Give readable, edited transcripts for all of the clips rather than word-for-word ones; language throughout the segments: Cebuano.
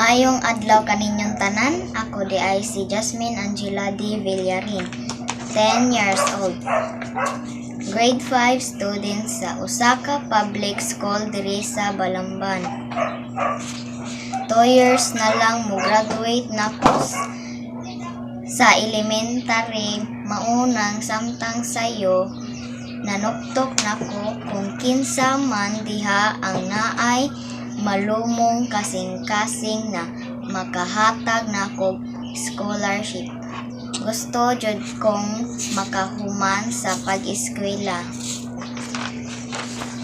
Maayong adlaw kaninyong tanan. Ako diay si Jasmine Angela D. Villarin, 10 years old. Grade 5 student sa Osaka Public School diri sa Balamban. 2 years na lang mo graduate na ko sa elementary, maunang samtang sayo nanuktok nako kung kinsa man diha ang naay malumong kasing-kasing na makahatag nako scholarship. Gusto jud kong makahuman sa pag-eskwela.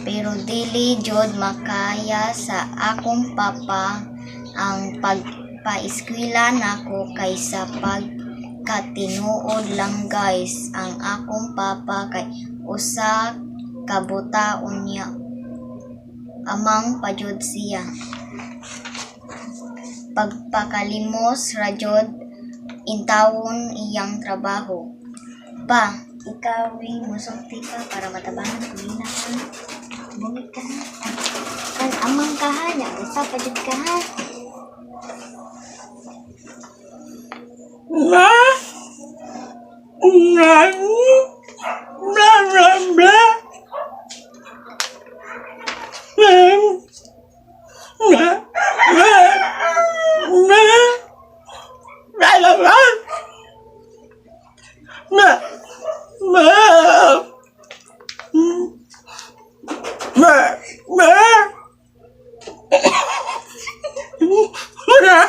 Pero dili jud makaya sa akong papa ang pagpaeskwela nako kay sa pagkatinuod lang, guys, ang akong papa kay usa ka buta, unya amang pa jud siya. Pagpakalimos ra jud intawon iyang trabaho. Pa, ikaw musulti ka para matabangan ko nila, ha. Bungit ka na. Kan amang ka, ha, nya usa pa jud ka, ha. Ma, ma, bla bla bla. Ma, ma, ma, ma, bla bla bla. Ma, ma, ma, ma. Bla,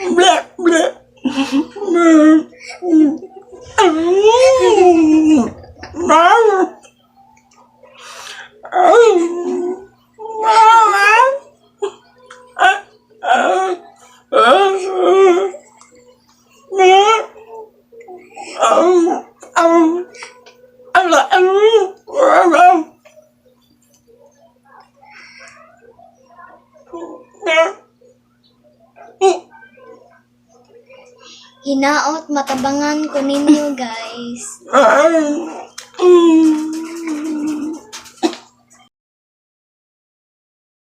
bla, bla. Ma, ma, ma, ah, ah, ah, ma, ma. Hinaot matabangan ko ninyo, guys. Ah.